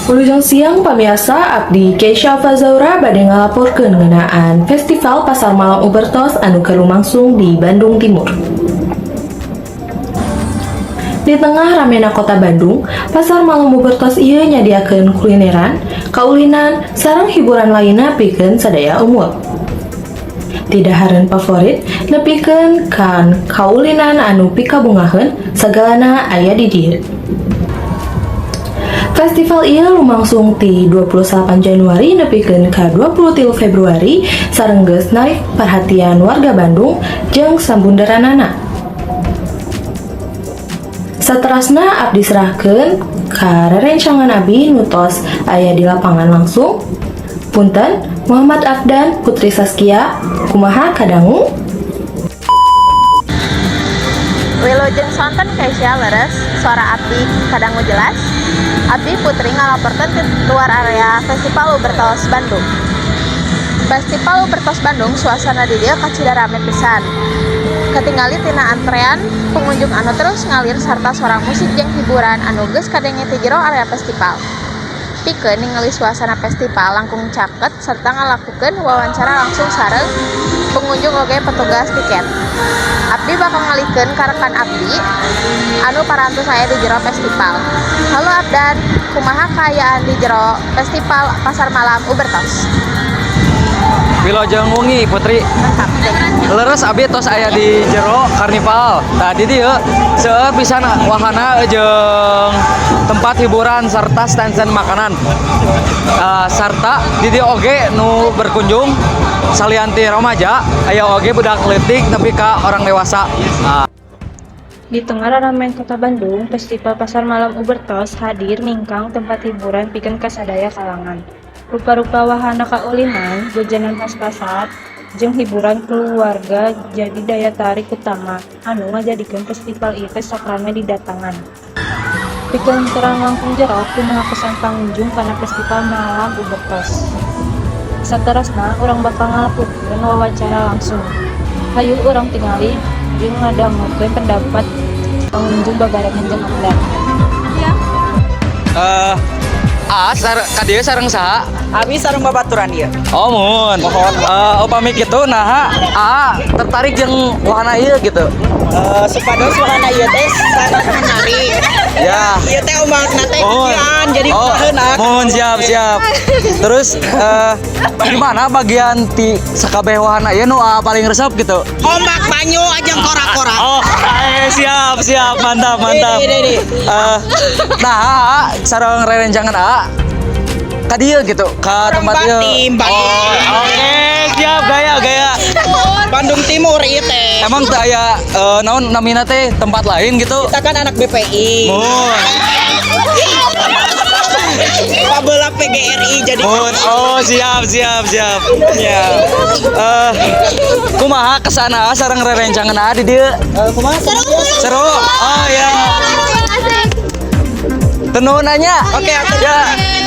Wilujeng siang, pamiarsa. Abdi Keisha Fazaura bade ngalaporkeun ngeunaan Festival Pasar Malam Ubertos anu keur lumangsung di Bandung Timur. Di tengah ramena kota Bandung, Pasar Malam Ubertos ieu nyadiakeun kulineran, kaulinan, sareng hiburan lainna pikeun sadaya umur. Ti dahareun favorit, nepikeun ka kaulinan anu pikabungaheun, sagalana aya di dieu. Festival ieu lumangsung ti 28 Januari nepikeun ka 23 Februari sareng geus narik perhatian warga Bandung jeung sabunderanana. Saterasna abdi serahkeun ka rerencangan abi nu tos aya di lapangan langsung. Punten, Muhammad Afdan, Putri Saskia, kumaha kadangu? Wilujeng sonten, Keisha. Leres suara abdi kadangu jelas? Abdi Putri ngalaporkeun ti luar area Festival Ubertos Bandung. Festival Ubertos Bandung, suasana di dieu kacida rame pisan. Katingali tina antrean pengunjung anu terus ngalir sarta sora musik jeung hiburan anu geus kadenge ti jero area festival. Pikeun ningali suasana festival langkung caket serta ngalakukeun wawancara langsung sareng pengunjung oge petugas tiket, abdi bakal ngalihkeun ka rekan abdi anu parantos aya di jero festival. Halo Abdan, kumaha kaayaan di jero Festival Pasar Malam Ubertos? Wilujeng wengi, Putri. Leres, abi tos aya di jero karnival. Tadi dieu seueur pisan wahana jeung tempat hiburan serta stand-stand makanan. Sarta di dieu oge nu berkunjung salian ti remaja aya oge budak leutik nepi ka orang dewasa. Di tengah raramaian kota Bandung, Festival Pasar Malam Ubertos hadir minangka tempat hiburan pikeun kasadaya kalangan. Rupa-rupa wahana kaulinan, jajanan khas pasar, jeung hiburan keluarga jadi daya tarik utama anu ngajadikeun festival ieu teh sok rame didatangan. Pikeun terang langkung jero kumaha kesan pangunjung kana Festival Malam Ubertos, saterasna urang bakal ngalakukeun wawancara langsung. Hayu urang tingali jeung ngadangukeun pendapat pengunjung babarengan jeung Abdan. Ah, ka dieu sareng saha? Abi sareng babaturan ieu. Oh, muhun. Muhun. Upami kitu naha aa tertarik jeung wahana ieu gitu? Supados wahana ieu teh sangat menarik. Ieu teh ombakna teh Muhun. Geudian jadi Oh, kumaheun ah. muhun, siap siap. Terus di mana bagian ti sakabeh wahana ieu nu aa paling resep gitu? Ombak banyu aja korak-korak. Oh, siap siap, mantap mantap. Ini, ini, ini. Nah, aa sareng rerencangan aa ka dieu gitu, ka Orang tempat ieu. Batim, Batim. Oh, oke, siap, gaya gaya. Bandung Timur ieu teh. Emang teu aya naon namina teh tempat lain gitu? Kita kan anak BPI. Muhun. Pabeula PGRI jadi Muhun. Oh, siap siap siap. Ya. Kumaha kesana sareng rerencangan aa di dieu? Kumaha? Seru. Oh ya. Tenun nanya. Oke, oke. Ya.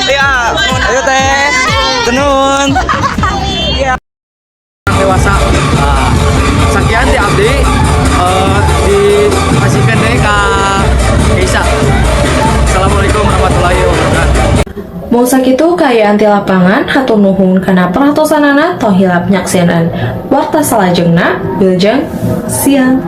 Ya. Ayo teh. Tenun. Ya. Dewasa. Nah, sekian di abdi dipasihkeun deui ka Keisa. Assalamualaikum warahmatullahi wabarakatuh. Mung sakitu kaayaan ti lapangan, hatur nuhun kana perhatosanana. Tong hilap nyaksian warta salajengna. Wilujeng siang.